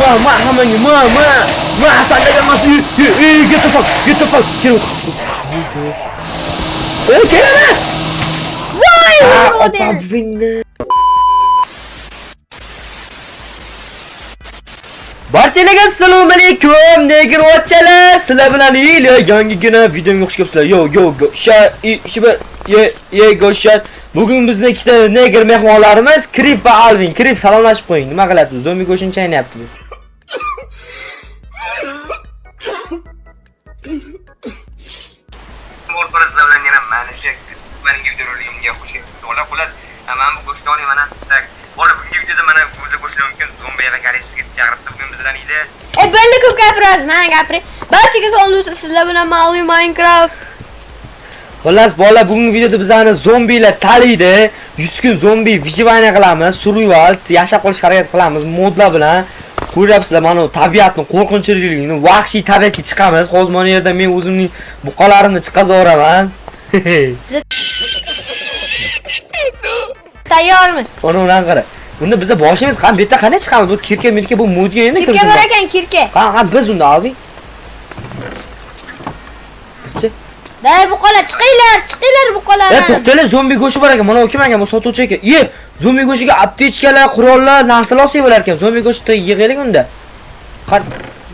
Ma, ma, hammaga, ma, ma, ma, sandaga emas. Get the fuck, get the fuck. Kel. Ey, kelaman. Voy, Opa, buvingni. Barchalarga assalomu alaykum, negirvatchalar. Sizlar bilan Ilya yangigina videomga xush kelibsizlar. Yo, yo, go, sha, i, shiba, ye, ye, go, sha. Bugun bizni ikkita negr mehmonlarimiz Krip va Alvin. Krip salomlashib qo'ying. Nima qilyapti? Zombi go'shtini chaynayapti bu. O'rtoqlar bilan yana mana shu mening videoroligimga xush kelibsiz. Xullas, mana bu go'shtni oling mana. Так, bola bugungi videoda mana o'zi go'shtlar mumkin. Zombi apokalitsikka chaqiribdi bugun bizdan edi. E belli ko'p gapirasiz, men gapiray. Barchaga salom do'stlar, sizlar bilan Ma'lum Minecraft. Xullas, bolalar, bugungi videoda bizlarni zombilar taliydi. 100 kun zombi выживание qilamiz, survival, yashab qolishga harakat qilamiz modlar bilan. Ko'ryapsizlar, mana bu tabiatni qo'rqinchliligini, vahshiy tabiatga chiqamiz. Hozir mana yerda men o'zimning buqalarimni chiqazib yuboraman. Tayyormiz. Uni ulan qara. Bunda biza boshimiz qani bu yerda qanday chiqamiz? Bu kirka mirka bu modga endi Kirka kirsin. bor ekan, kirka. Ha, ha, biz unda oldik. Bizchi? Day buqalar, chiqinglar, chiqinglar buqalar. E, to'xtanglar, zombi go'shti bor ekan. Mana u kim ekan? Bu sotuvchi ekan. Ye, zombi go'shtiga aptechkalar, qurollar, narsalar olsak bo'lar ekan. Zombi go'shti yig'aylik unda. Qar,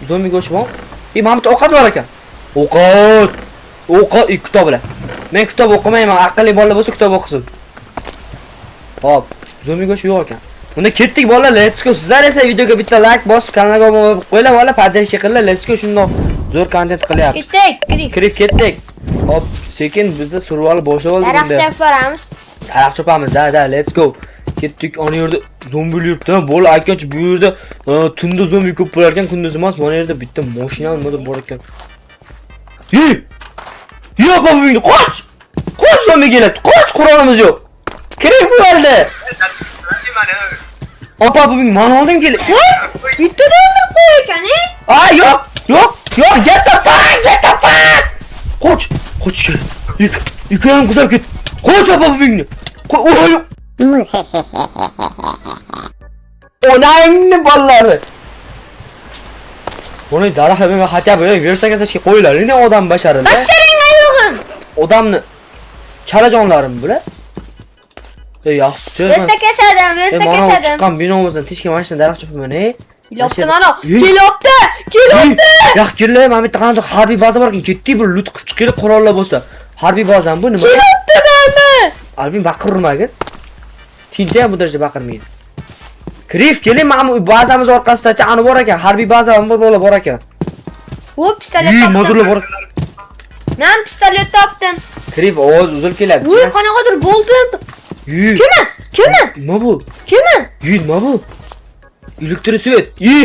zombi go'shti bor. E, mana bu yerda ovqat bor ekan. Ovqat. Ovqat, e, kitoblar. Men kitob o'qimayman. Aqlli bolalar bo'lsa kitob o'qisin. Hop, zombi go'shti yo'q ekan. Unda ketdik bolalar, let's go. Sizlar esa videoga bitta like bosib, kanalga obuna bo'lib qo'yinglar bolalar, поддержка qilinglar. Let's go, shundoq zo'r kontent qilyapmiz. Ketdik, kiring. Kirib ketdik. Hop, sekin bizni survival boshlab oldik Daraxt unda. chopib boramiz. Daraxt chopamiz, da, da, let's go. Ketdik, ana yerda zombilar yuribdi. Bola aytgancha bu yerda tunda zombi ko'p bo'lar ekan, kunduz emas. Mana yerda bitta mashina nimadir bor ekan. Ey! Yo'q, buvingni qoch! Qoch zombi kelyapti. Qoch, qurolimiz yo'q. Kirib bo'ldi. Mana Opa, buving mana oldin kel. Bitta bir qo'y ekan, e? A, yo'q, yo'q, yo'q, get the fuck, get the fuck. Qoch, qoch kel. Ikram qizarib ketdi. Qoch opa buvingni. Oy. Onangni bolalari. Buni daraxt men хотя бы versa kasashga qo'yinglar. Ne odam basharili? Basharing yo'g'im. Odamni chalajonlarim bular. Ey, yaxshi. Versa kesadim, versa Mana bu kesadim. chiqqan binomizdan teshgan mana shunday daraxt chopaman, ey. Kelyapti mana. Ey. Kelyapti. Kelyapti. Yo'q, kellar, mana bu yerda qanday harbiy baza bor ekan. Ketdik bir lut qilib chiqaylik, qurollar bo'lsa. Harbiy bazam bu nima? Kelyapti mana. Alvin baqirmagin. Tinta ham bu darajada baqirmaydi. Krif, keling, mana bu bazamiz orqasidachi ani bor ekan, harbiy baza ham bir bola bor ekan. Hop, pistolet Ey, modullar topdim. bor. Men pistolet topdim. Krif, ovoz uzilib kelyapti. Uy, qanaqadir bo'ldi. Ey, Kimi? Kimi? nima bu? Kimi? Ey, nima bu? Elektr svet. Ey!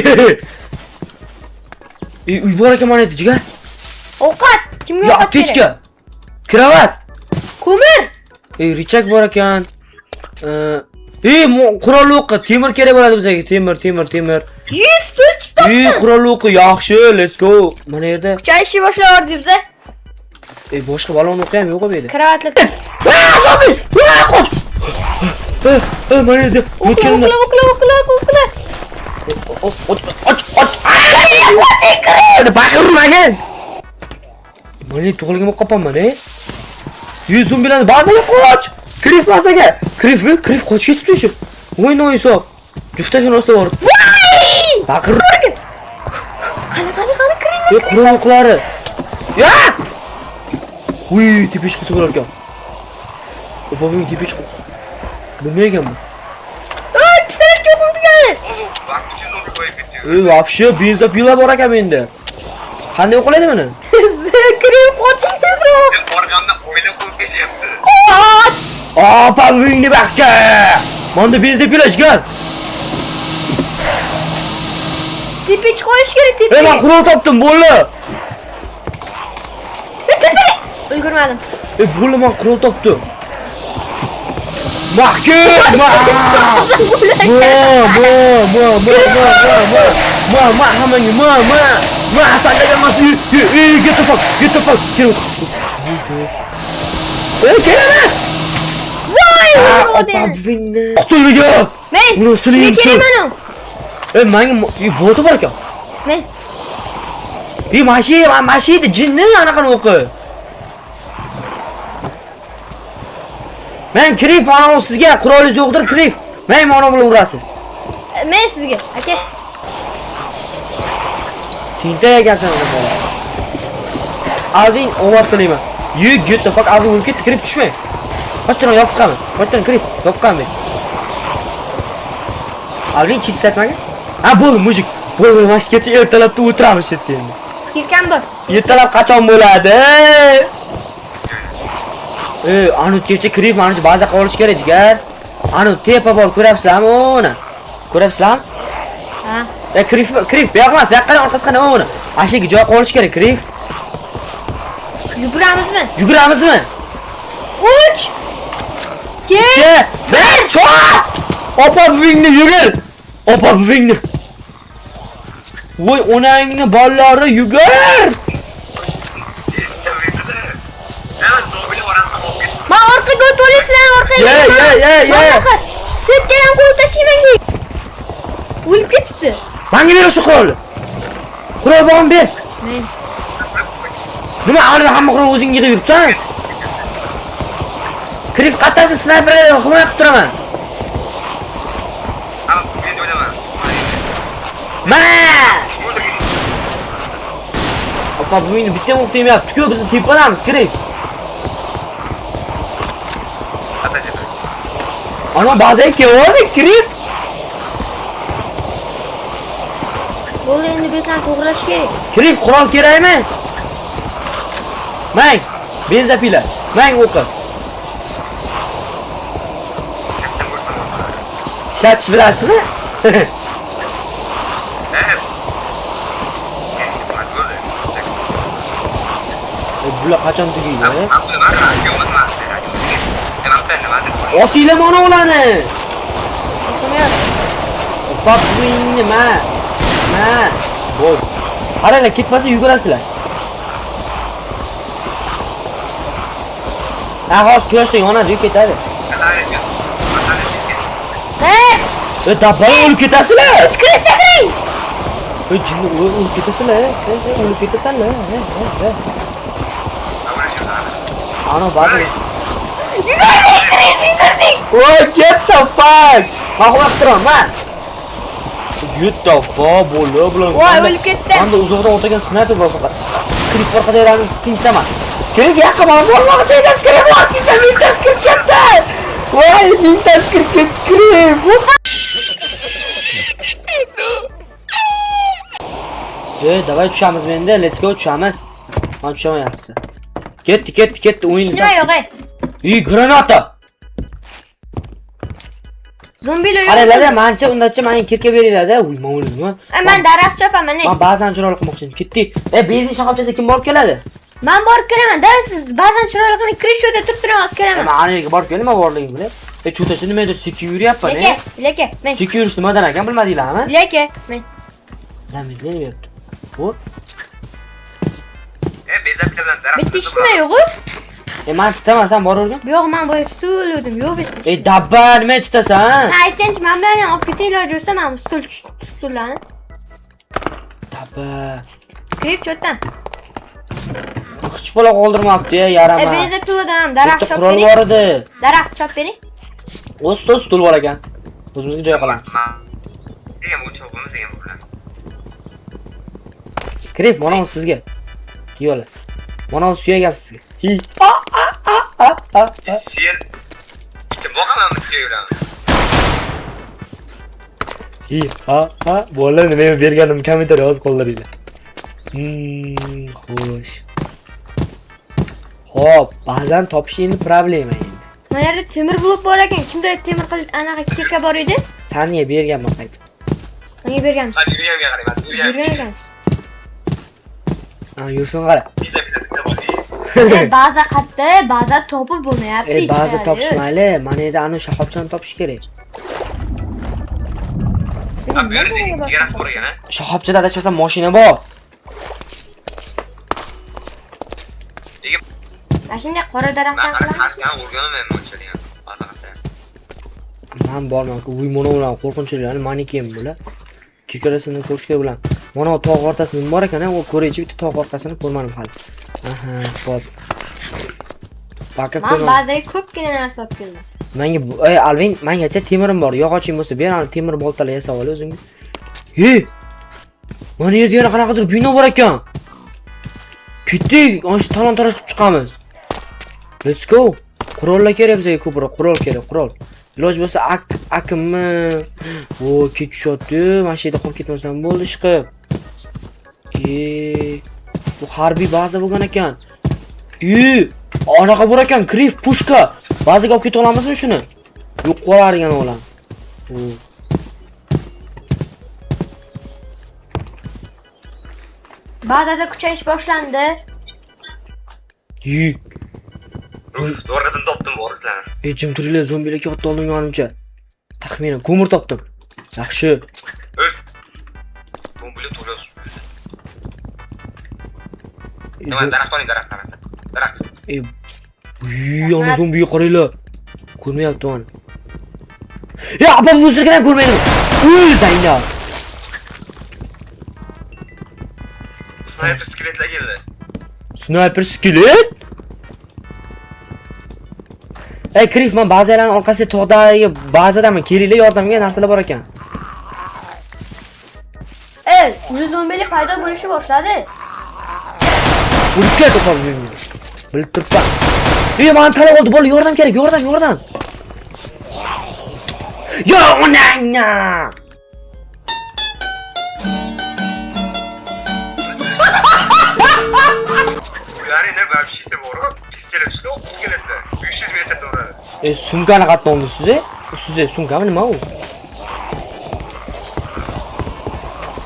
Ey, uy bor ekan mana yerda, jigar. Ovqat. Kimga Ya, ovqat kerak? aptechka. Kravat. Ko'mir. Ey, richak bor ekan. Ey, qurol o'qi, temir kerak bo'ladi bizga. Temir, temir, temir. 100 stulchik topdim. Ey, qurol o'qi, yaxshi, let's go. Mana yerda Kuchayishni boshlayapti biza. Ey, boshqa balon o'qi ham yo'q bu yerda. Kravatli. Ah, zombi! Ah, qoch! Ey, ey, mana yerda O'qla, yotganimda. o'qla, o'qla, o'qla, o'qla. Och, och, och, och. Ah! Baqirmagin. Mana yerda tug'ilgan bo'lib qolganman, ey. Ey, zombilarni bazaga qoch! Krif bazaga. Krif, Krif qochib ketibdi o'sha. Voy noisob. Juftagini rostlab yubordi. Baqir. Qani, qani, qani, kiringlar. Ey, qurol o'qlari. Ya! Uy, tepaga chiqsa bo'lar ekan. Opa, buning tepaga chiqib. Nima ekan bu? Oy, pistolet yo'q tugadi. Vaqt uchun zombi qo'yib ketdi. Ey, вообще benzopila bor ekan menda. Qanday o'qilaydi buni? Kirib qoching tezroq. Men orqamdan o'ylab qo'yib ketyapti. Qoch. Opa, buvingni baxtga. Menda benzopila jigar. Tepich qo'yish kerak, tepich. Ey, men qurol topdim, bo'ldi. Tepaga. Ulgurmadim. Ey, bo'ldi, men qurol topdim. Mahkum! Ma! Ma, ma, ma, ma, ma, ma, ma, ma, ma, hammaga, ma, ma, ma, sandaga emas. Ey, ey, ey, get the fuck, get the fuck. Kel. Ey, kelaman. Voy, Opa, urdi. buvingni. Qutuldik. Men. Uni siling, Menga kerak sil. mana. Menga boti bor ekan. Men. Mashi, mashi jinni anaqani o'qi. Men Krif, mana sizga qurolingiz yo'qdir, Krif. Men mana bilan urasiz. Men sizga, aka. Tentak ekansan o'zi bola. Alvin omad tilayman. You get the fuck Alvin o'lib ketdi, Krif tushmang. Qochdan yopib qolma. Qochdan Krif, yopib qolma. Alvin cheat ishlatmagan? Ha, bo'ldi, mujik. Bo'ldi, mana shu kecha ertalabda o'tiramiz shu yerda endi. Kirkan bor. Ertalab qachon bo'ladi? Anu kecha Krif mana baza qilib olish kerak, jigar. Anu tepa bor, ko'ryapsizlarmi uni? Ko'ryapsizlarmi? Ha. Krif, Krif, bu yoq emas, bu yoqqa qarang, orqasi qani uni. Ana shu yerga joy qilib olish kerak, Krif. Yuguramizmi? Yuguramizmi? 3 2 1 chop! Opa buvingni yugur! Opa buvingni. Voy onangni bolalari yugur! Men orqaga o'tib olasizlar, orqaga. Ye, ye, ye, ye. Setga ham qo'l tashlayman. O'lib ketibdi. Menga ber o'sha qurolni. Qurol bormi ber. Men. Nima hali hamma qurol o'zing yig'ib yuribsan? Krif qattasi snayperga himoya qilib turaman. Ama men o'ylaman. Ma! Opa buvingni bitta o'q tegmayapti-ku, bizni tepalamiz, Krif. Ana bazaga keldi, Krif. Bo'ldi, endi betlarni to'g'rilash kerak. Krif, qurol kerakmi? Mang, benzapila. Mang o'qi. Ishlatish bilasizmi? Bular qachon tugaydi? Otinglar mana ularni. Opa buvingni ma. Ma. Bo'l. Qaranglar, ketmasa yugurasizlar. Ha, hozir quyoshda yonadi, ketadi. Dabba o'lib ketasizlar. Kirishda kiring. Jinni o'lib ketasizlar. O'lib ketasanlar. Ana ba'zi. Yugurdik, Krif, yugurdik. Voy, get the fuck. Men qilib turaman. Get the fuck bo'ldi bular. Voy, o'lib ketdi. Menda uzoqdan o'tagan snayper bor faqat. Krif orqada yuramiz, tinchlama. Krif yaqin mana bormoqchi edim, Krif ortingizdan mintasi kirib ketdi. Voy, mintasi kirib ketdi, Krif. Bu Davay tushamiz menda, let's go tushamiz. Men tushaman yaxshisi. Ketdi, ketdi, ketdi, o'yin. Nima yo'q, ey? Granata. Zombilar yo'q. Qaranglar, mancha undacha menga kirka beringlar-da. Uy, men o'ldim. Men daraxt chopaman, ey. Men ba'zan chiroyli qilmoqchi edim. Ketdik. Benzin shoxobchasiga kim borib keladi? Men borib kelaman. Da siz ba'zan chiroyli qilib kirish yo'lda turib turaman, hozir kelaman. Men ana yerga borib keldim, men borligim bilan. Cho'tachi nimadir sekin yuryapman, Leke, leke, men. Sekin yurish nimadan ekan bilmadinglarmi? Leke, men. Zametli beribdi. Bu? Bitta ish nima yo'q-u? Men titaman, sen bor o'rgan. Yo'q, men boya stul o'dim, yo'q bitta. Dabba, nima titasan? Ha, aytganchi, men bilan ham olib ketay iloji bo'lsa, men stul stullarni. Dabba. Krif cho'tdan. Hech bola qoldirmabdi, yaramas. Benzopildan ham daraxt chop qurol bering. bor edi. Daraxt chop bering. O'z stol stul bor ekan. O'zimizga joy qilamiz. Krif, mana bu sizga. Kiyib olasiz. Mana bu suyak ham sizga. Hi. A a a a a. Suyak. Bitta boqamanmi suyak bilan? Hi ha ha. Bolalar nima berganim kommentariy yozib qoldiringlar. Xo'sh. Xo'p, ba'zan topish endi problema endi. Mana yerda temir blok bor ekan. Kimda temir qilib anaqa kirka bor edi? Sanga berganman qaytib. Menga berganmiz. Hadi yurgan qarang, Yurgan ekansiz. Ha, yurishini qara. Ba'zi qatta, ba'zi topib bo'lmayapti. Ba'zi topish mayli, mana yerda ana shoxobchani topish kerak. Ha, bu yerda yaras bor ekan, ha? Shoxobchada adashmasam mashina bor. Mana shunday qora daraxtdan qilamiz. O'rganmayman unchalik ham. Ba'zi qatta. Men borman-ku, uy mana ular qo'rqinchli, maniken bular. Kirkarasini ko'rish kerak bilan. Mana tog' o'rtasida nima bor ekan, u ko'raychi, bitta tog' orqasini ko'rmadim hali. Aha, xo'p. Baka Men ko'rmadim. bazaga ko'pgina narsa olib keldim. Menga ey Alvin, mengacha temirim bor. Yog'oching bo'lsa ber, ana temir boltalar yasab ol o'zingga. Ey! Mana yerda yana qanaqadir bino bor ekan. Ketdik, ana shu talon-taroj qilib chiqamiz. Let's go. Qurollar kerak bizga ko'proq, qurol kerak, qurol. Iloji bo'lsa akimmi? O, ketishyapti. Mana shu yerda qolib ketmasam bo'ldi ishqib. Bu harbiy baza bo'lgan ekan. Anaqa bor ekan, grif, pushka. Bazaga olib keta olamizmi shuni? Yo'q qolar ekan o'lan. Bazada kuchayish boshlandi. Zo'rg'adan topdim boruslarni. Ey, jim turinglar, zombilar kelyapti oldimga manimcha. Taxminan ko'mir topdim. Yaxshi. Zombilar to'la. Nima, daraxt oling, daraxt, daraxt. Daraxt. Ana zombiga qaranglar. Ko'rmayapti mani. Ya, opam bu sirkadan ko'rmaydi. Uy, Zaynab. Snayper skeletlar keldi. Snayper skelet? Ey, Krif, men bazalarning orqasida tog'dagi bazadaman. Kelinglar, yordamga narsalar bor ekan. Ey, уже zombilar paydo bo'lishi boshladi. Urib ket, opam, bilib turibman. Ey, mani talab oldi, bola, yordam kerak, yordam, yordam. Yo, onangni! Ular endi вообще-то bor-ku, pistolet shu, skeletlar. 500 metrda uradi. Sumkani qayerdan oldingiz siz? Siz sumkami nima u?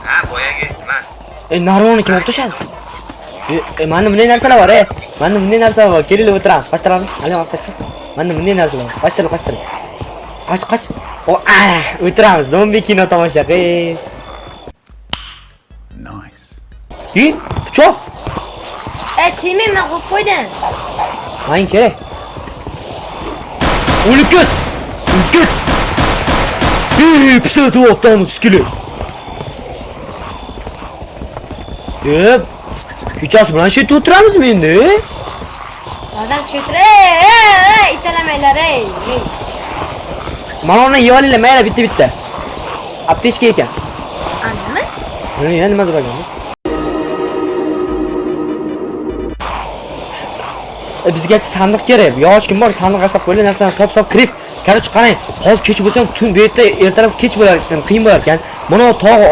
Ha, boyagi nima? Narvoni kim olib tashladi? Menda bunday narsalar bor, Menda bunday narsalar bor. Kelinglar o'tiramiz. Qochtiramiz. Hali qochtir. Menda bunday narsalar bor. Qochtir, qochtir. Qoch, qoch. O, o'tiramiz. Zombi kino tomosha qil. Nice. Pichoq. Tegmang, men qo'yib qo'ydim. Menga kerak. O'lib ket. O'lib ket. Pistolet o'qdamiz skelet. Kechasi bilan shu yerda o'tiramizmi endi? Odam shu yerda, ey, italamanglar, ey, ey. Mana uni yeb olinglar, mayli bitta-bitta. Aptechka ekan. Anami? Nima, nima ekan bu? Bizgacha sandiq kerak. Yog'och kim bor? Sandiq yasab qo'yinglar, narsalarni sop-sop kirib. Короче, qarang, hozir kech bo'lsa ham tun bu yerda ertalab kech bo'lar ekan, qiyin bo'lar ekan. Mana tog'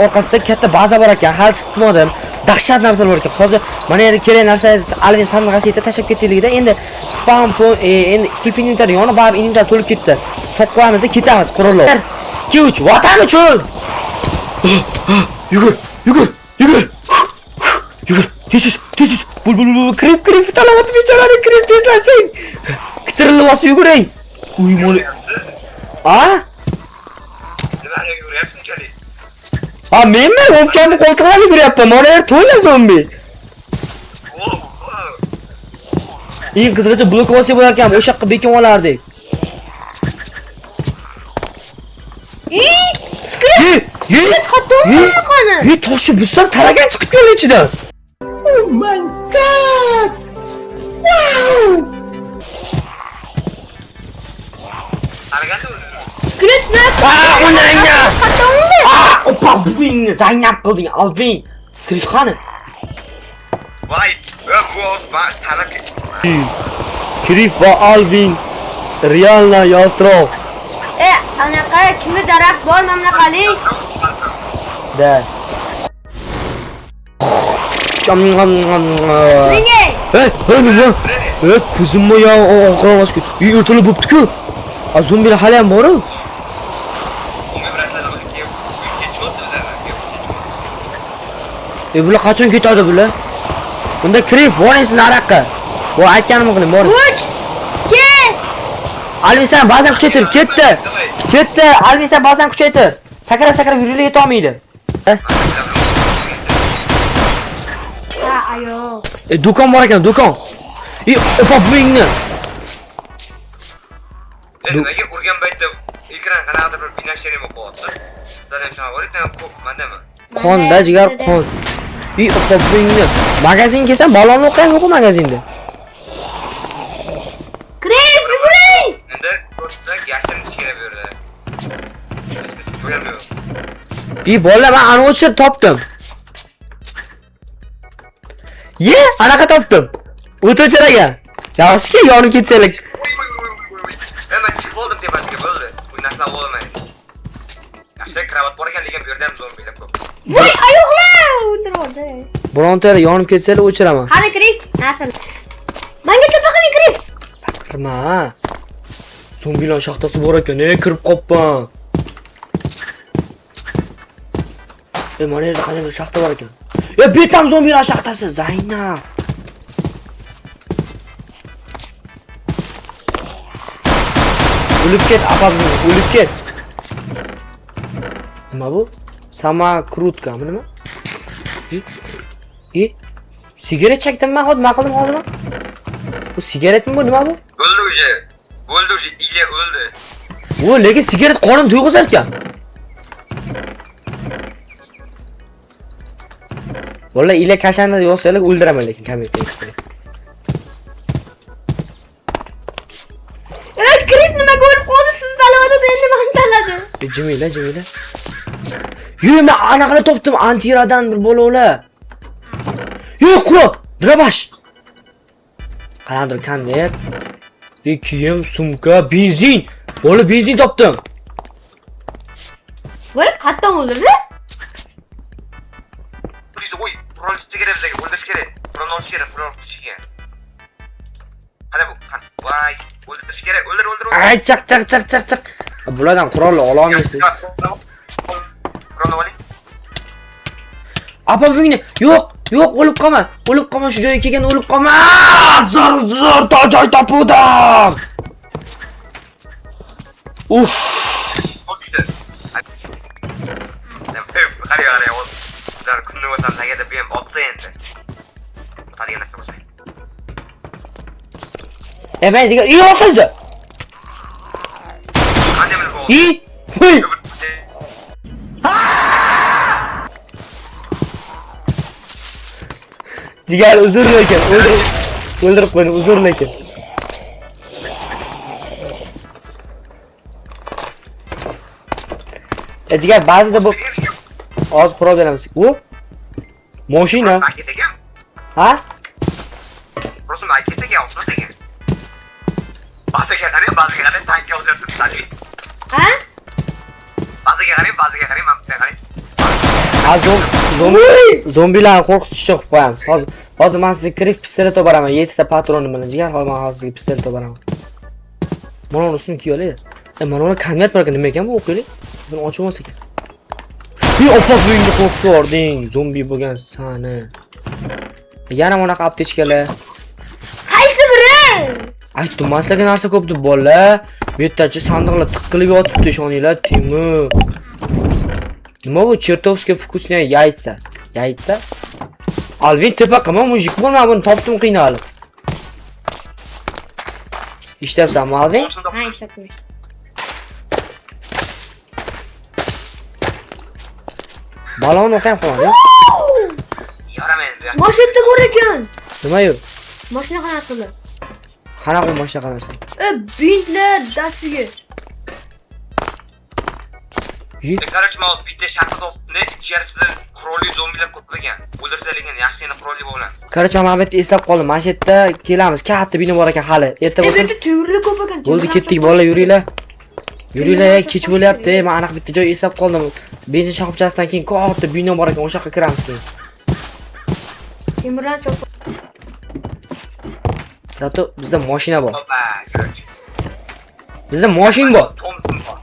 orqasida katta baza bor ekan, hali tutmadim. Dahshat narsalar bor ekan. Hozir mana yerda kerak narsa Alvin sandiq yasaydi, tashlab ketdikligida endi spam point, endi keep inventory yonib, baribir inventory to'lib ketsa, sotib qo'yamiz, ketamiz qurollar. 2 3 vatan uchun. Yugur, yugur, yugur. Yugur, tez tez, tez tez. Bul bul bul, kirib kirib talabati bechorani kirib tezlashing. Kitirilib bosib yuguring. Uy, moli. A? Nimani yuguryapsiz unchalik? Ha, menmi? O'pkamni qo'ltiqlab yuguryapman. Mana yer to'la zombi. Eng qizig'icha blok olsak bo'lar ekan, o'sha yoqqa bekin olardik. Ey, skelet! Ye, ye. Qani, qani? Ye, toshni buzsam taragan chiqib keldi ichidan. Oh my god! Wow! Taraganda o'ldingizmi? Skelet snap. Onangni! Qatda o'ldi. Opa, buvingni Zaynab qilding, Alvin. Kirif qani? Voy, bu talab Kirif va Alvin realno yaltiroq. Anaqa kimda daraxt bor, mana bunaqalik? Da. Turing, ey. Ey, ey, nima? Ey, ko'zimni yo oqirib ochib ketdi. Ey, ertalab bo'pti-ku. A, zombilar hali ham bor-ku. Bular qachon ketadi bular? Unda kirib boring siz nariyoqqa. Bu aytganimni qiling, boring. 3 2 Alvin sen ba'zan kuchaytir, ketdi. Ketdi. Alvin sen ba'zan kuchaytir. Sakrab-sakrab yurib yeta olmaydi. Ha, ayo. Do'kon bor ekan, do'kon. Opa, buvingni. Nimaga urgan paytda ekran qanaqadir bir binafsha rang bo'lib qolyapti. Sizlarda ham shunaqa bor edi, ko'p mandami? Qonda jigar qon. Ey, opingni. Magazin kelsam balonni o'qiyam yo'q magazinda. Krif, yuguring! Endi ko'rsa yashirinish kerak bu yerda. Yashirinish joyim yo'q. Ey, bolalar, men ani o'chirib topdim. Ye, anaqa topdim. O't o'chir ekan. Yaxshiki, yonib ketsalik. Voy voy voy voy voy. Men chiqib oldim tepasiga bo'ldi. Bu narsalar bo'lmaydi. Yaxshi, kravat bor ekan, lekin bu yerda ham zombilar ko'p. Voy, oyoqlar! O'ldirdi. Bironta yonib ketsalar o'chiraman. Qani Krif, narsa. Menga tepa qiling Krif. Kirma. Zombilar shaxtasi bor ekan, kirib qopman. Mana yerda qanday bir shaxta bor ekan. Bu yerda ham zombilar shaxtasi, Zaynab. O'lib ket, apam, o'lib ket. Nima bu? Samakrutka, nima? Sigaret chekdim men, hozir nima qildim hozir? Bu sigaretmi bu, nima bu? O'ldi o'sha. O'ldi o'sha, Ilya o'ldi. O, lekin sigaret qorin to'yg'izar ekan. Vallahi Ilya kashani yozsalar o'ldiraman lekin kommentga. Evet, Krif nimaga o'lib qoldi? Siz tanladingiz, endi meni tanladi. Jimila, Jimila. Yo, men anaqani topdim, antiradan bir bolalar. Yo, quro, drabash. Qanaqadir konvert. Kiyim, sumka, benzin. Bola benzin topdim. Voy, qayerdan o'ldirdi? Voy, qurol chiqsa kerak bizga, o'ldirish kerak. Qurolni olish kerak, qurol kuchiga. Qani bu? Voy, o'ldirish kerak, o'ldir, o'ldir, o'ldir. Ay, chaq, chaq, chaq, chaq, chaq. Bulardan qurolni ola olmaysiz. Qurolni oling. Apa bugni, yo'q, yo'q, o'lib qolma. O'lib qolma, shu joyga kelganda o'lib qolma. Zo'r, zo'r, to joy topuvdim. Uff. Qarang, qarang, ular kunni o'tam tagida bu ham otsa endi. O'tadigan narsa bo'lsa. Men jigar, ey, orqangizda. Qanday bilib oldi? Ey, voy. Jigar, uzr lekin, o'ldirib qo'ydim, uzr lekin. Jigar, ba'zida bu hozir qurol beramiz. U mashina. Ha? Rosa market ekan, otmas ekan. Ba'ziga qarang, ba'ziga qarang, tankka o'zgarib turibdi. Ha? Ba'ziga qarang, ba'ziga qarang, mana bunga qarang. Ha, zombilarni qo'rqitish uchun qilib qo'yamiz. Hozir men sizga kirib pistolet olib boraman, 7 ta patronim bilan. Jigar, hozir men hozir sizga pistolet olib boraman. Mana uni ustini kiyib olay. Mana uni konvert bor ekan, nima ekan bu, o'qiylik. Buni ochib olsak ekan. Ey, opa, buyingni qo'rqitib yubording, zombi bo'lgan sani. Yana bunaqa aptechkalar. Qaysi biri? Aytdim, men sizlarga narsa ko'p deb bolalar. Bu yerdachi sandiqlar tiqilib yotibdi, ishoninglar, temir. Nima bu? Chertovskiy вкусная яйца. Яйца? Alvin tepa qilma, mujik bo'lma, buni topdim qiynalib. Ishlayapsanmi, Alvin? Ha, ishlayapman. Balon o'qiyam qolmadi. Yoraman endi. Mashina bor ekan. Nima yo'q? Mashina qanaqasi? Qanaqa mashina qanaqasi? Bintlar dastiga. Короче, men bitta shaxta topdim-da, icharisida qurolli zombilar ko'p ekan. O'ldirsa lekin yaxshigina qurolli bo'lamiz. Короче, men bu yerda eslab qoldim. Mana shu yerda kelamiz. Katta bino bor ekan hali. Erta bo'lsin. Bu yerda temirlar ko'p ekan. Bo'ldi, ketdik bolalar, yuringlar. Yuringlar, kech bo'lyapti. Men aniq bitta joy eslab qoldim. Benzin shoxobchasidan keyin katta bino bor ekan, o'sha yoqqa kiramiz keyin. Temirlar cho'p. Zato bizda mashina bor. Hoppa, короче. Bizda mashina bor. Thompson bor.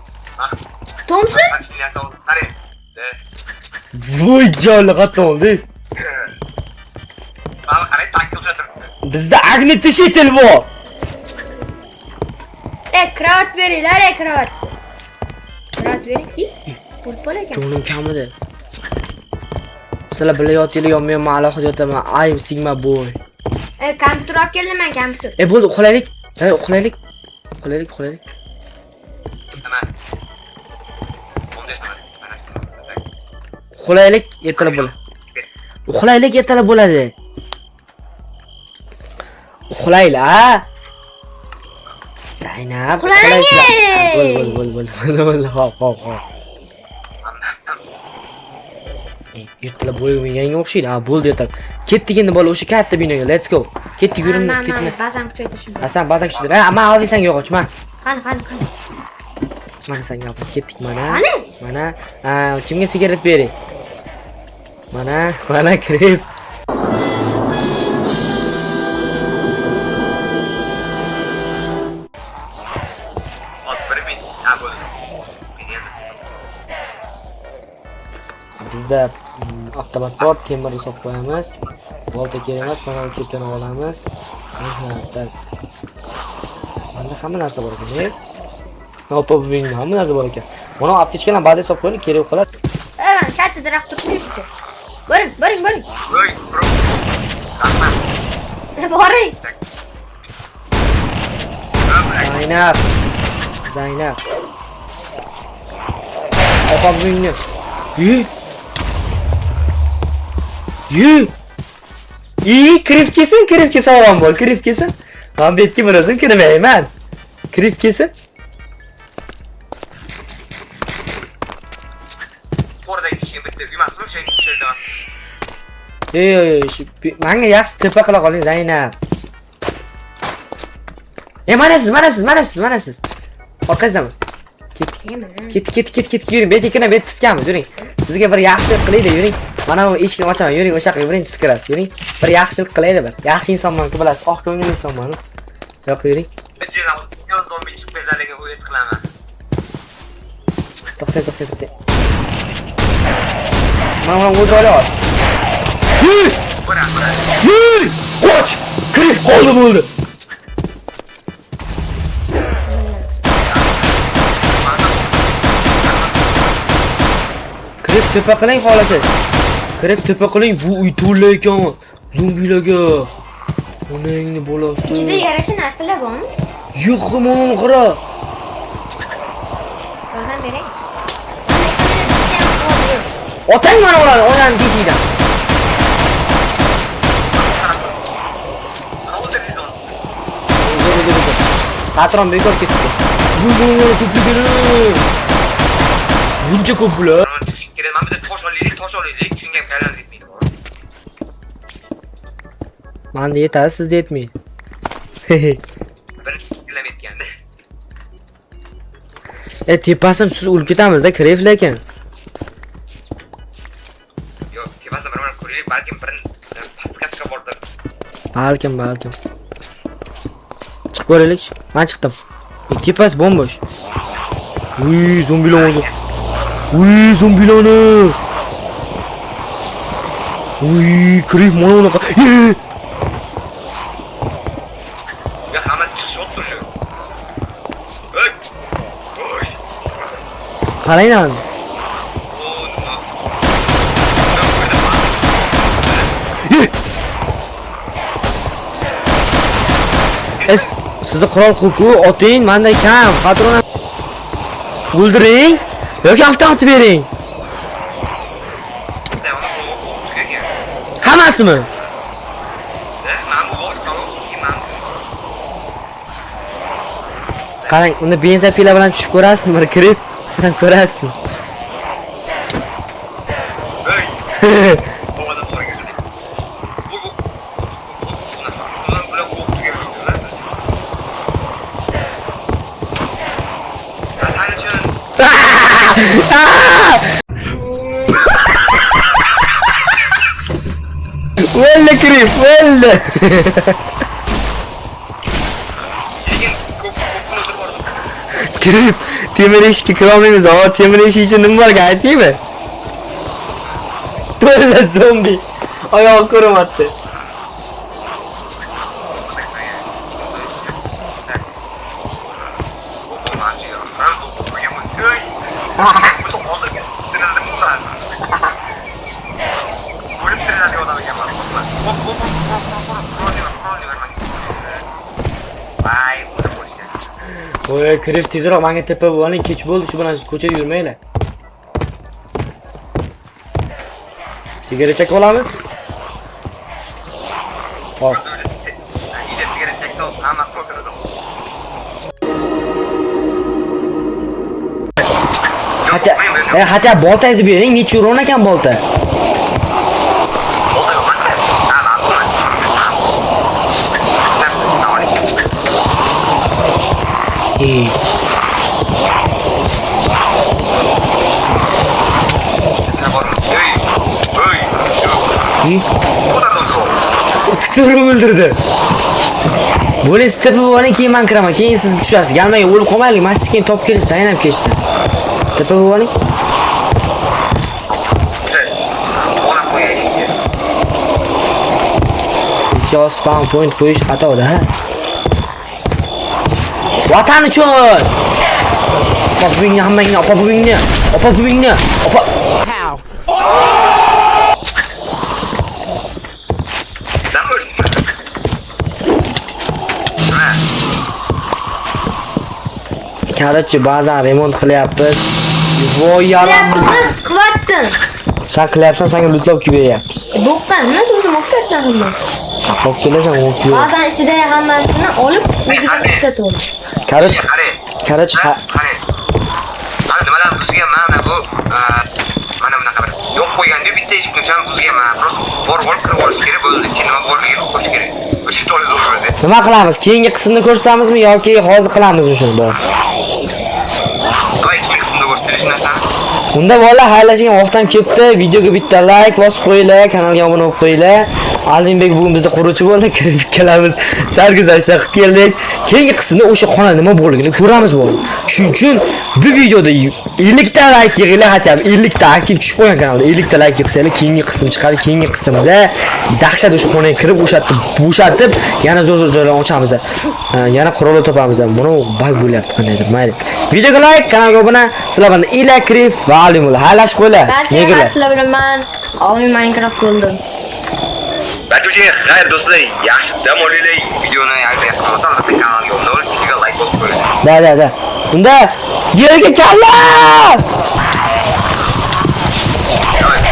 Thompson? Mashinasi oldi, qarang. Voy joni, qattiq oldingiz. Mana qarang, tankka o'xshab turibdi. Bizda огнетушитель bor. Kravat beringlar, kravat. Kravat bering. O'lib qolar ekan. Jonim kamidi. Sizlar bilayotinglar, yo men alohida yotaman. I'm Sigma boy. Kompyuter olib keldim men, kompyuter. Bo'ldi, uxlaylik. Uxlaylik. Uxlaylik, uxlaylik. Tamam. Bunday tamam. Mana shu. Uxlaylik, ertalab bo'ladi. Uxlaylik, ertalab bo'ladi. Uxlaylik, a? Zaynab, uxlaysizlar. Bo'l, bo'l, bo'l, bo'l, bo'l, hop, hop, hop. Ertalab bo'lmaganga o'xshaydi. Ha, bo'ldi ertalab. Ketdik endi bola o'sha katta binoga. Let's go. Ketdik, yuring, ketma. Bazan kuchaytirishim. Ha, sen bazan kuchaytir. Ha, men olay senga yog'och, men. Qani, qani, qani. Mana senga olib ketdik mana. Qani? Mana, kimga sigaret bering? Mana, mana kirib. Bizda avtomat bor, temirni solib qo'yamiz. Bolta kerak emas, mana bu ketini olamiz. Aha, tak. Menda hamma narsa bor ekan. Hoppa, buvingda hamma narsa bor ekan. Mana aptechkalarni ba'zi solib qo'ying, kerak bo'lib qoladi. Mana katta daraxt turibdi shu. Boring, boring, boring. Voy, bro. Rahmat. Boring. Zaynab. Zaynab. Opa buvingni. Yi. Yi. Yi, kirib kelsin, kirib kelsin og'am bor, kirib kelsin. Men bu yerga bir o'zim kirmayman. Kirib kelsin. Qo'rdagi kishi bitta emasmi, o'sha yerda emasmi? Yo'q, yo'q, menga yaxshi tepa qila qoling, Zaynab. Mana siz, mana siz, mana siz, mana siz. Orqangizdami? Ketdik. Ketdik, ketdik, ketdik, ketdik, yuring. Bu yerga kirib, bu yerga tutganmiz, yuring. Sizga bir yaxshilik qilaydi, yuring. Mana bu eshikni ochaman, yuring, o'sha yoqqa birinchi siz kirasiz, yuring. Bir yaxshilik qilaydi bir. Yaxshi insonman-ku, bilasiz, oq ko'ngilli insonman. Yo'q, yuring. Zombi chiqib ketsa, o'yat qilaman. To'xtang, to'xtang, to'xtang. Mana buni o'ldira olasiz. Hey! Qoch! Kirib qoldi bo'ldi. Kirib tepa qiling xolasi. Kirib tepa qiling, bu uy to'la ekan zombilarga. Onangni bolasi. Ichida yarasha narsalar bormi? Yo'q, mana uni qara. Yordam bering. Otang mana uradi, onani teshigidan. Patron bekor ketdi. Bu ko'pligini. Buncha ko'p bular. Kerak, mana bu yerda tosh olaylik, tosh olaylik, shunga ham kallam yetmaydi. Menda yetadi, sizda yetmaydi. Bir kallam yetganda. Tepasim siz o'lib ketamiz-da, kirib lekin. Yo'q, tepasini bir-bir ko'raylik, balkim bir podskatka bordir. Balkim, balkim. Chiqib ko'raylik. Men chiqdim. Tepasi bombosh. Uy, zombilar o'zi. Uy, zombilarni. Uy, kirib mana unaqa. Ya hammasi chiqishyapti shu. Ey! Oy! Qarang endi. O, nima? Es, sizda qurol ko'p-ku, oting, menda kam, patron o'ldiring yoki avtomat bering. Hammasimi? Qarang, unda benzopila bilan tushib ko'rasizmi, bir kirib, siz ham ko'rasizmi? O'ldi kirib, o'ldi. Kirib, temir eshikka kira olmaymiz, ammo temir eshik ichida nima bor ekan aytaymi? To'la zombi. Oyog'i ko'rinmayapti. Oy, kirib tezroq menga tepa bo'ling, kech bo'ldi, shu bilan ko'chada yurmanglar. Sigaret chekib olamiz. Hop. Ila sigaret chekdi, hammasi o'tirdi. Hatta, hatta boltangizni bering, necha uron ekan bolta? Bolta yo'q, ha, man buni. E, Ey, ey, shu. e, Bu da Kuturim o'ldirdi. Bo'ling, siz tepa boring, keyin men kiraman. Keyin siz tushasiz. Galmaga o'lib qolmaylik. Mana shu keyin topib kelasiz, Zaynab kechdi. Tepa boring. O'g'lab qo'ygan eshikka. Ikki spawn point qo'yish xatoda, ha? Vatan uchun! Opa buvingni hammangni, opa buvingni, opa buvingni, opa. Sen mi öldün? Ha, Короче, ba'zan remont qilyapmiz. Voy yalam. Qilyapmiz, qilyaptin. Sen qilyapsan, senga lutlab kelib beryapmiz. Bo'qpan, nima o'zim olib ketdim hammasini. Olib kelasan, olib kelib. Ba'zan ichida hammasini olib o'ziga ishlatyapti. Короче, qarang. короче, Ha, qarang. Mana nimalar buzgan, mana bu, mana bunaqa bir yo'q qo'yganda bitta eshikni o'shani buzgan, mana просто borib olib kirib olish kerak bo'ldi. Ichida nima borligini qo'yish kerak. O'sha to'la zo'r o'zi. Nima qilamiz? Keyingi qismni ko'rsatamizmi yoki hozir qilamizmi shuni bor? Давай ikkinchi qismda ko'rsatilish narsani. Unda bolalar xayrlashgan vaqt ham kelibdi. Videoga bitta like bosib qo'yinglar, kanalga obuna bo'lib qo'yinglar. Alvinbek bugun bizda quruvchi bo'ldi, kirib ikkalamiz sarguzashtlar qilib keldik. Keyingi qismda o'sha xona nima bo'lganini ko'ramiz bolalar. Shuning uchun bu videoda 50 ta like yig'inglar, hatto 50 ta aktiv tushib qo'ygan kanalda 50 ta like yig'sanglar, keyingi qism chiqadi. Keyingi qismda dahshat o'sha xonaga kirib, o'sha yerni bo'shatib, yana zo'r-zo'r joylarni ochamiz. Yana qurollar topamiz. Buni bug bo'lyapti qandaydir. Mayli. Videoga like, kanalga obuna. Sizlar bilan Ila Krif va Alimul. Xayrlashib qo'yinglar. Barcha Negirlar. sizlar bilan man Omi Minecraft bo'ldim. Barcha xayr do'stlar, yaxshi dam olinglar. Videoni agar yoqqan bo'lsa, albatta kanalga obuna bo'lib, videoga like bosib qo'yinglar. Da da da. Unda yerga kalla! Давай.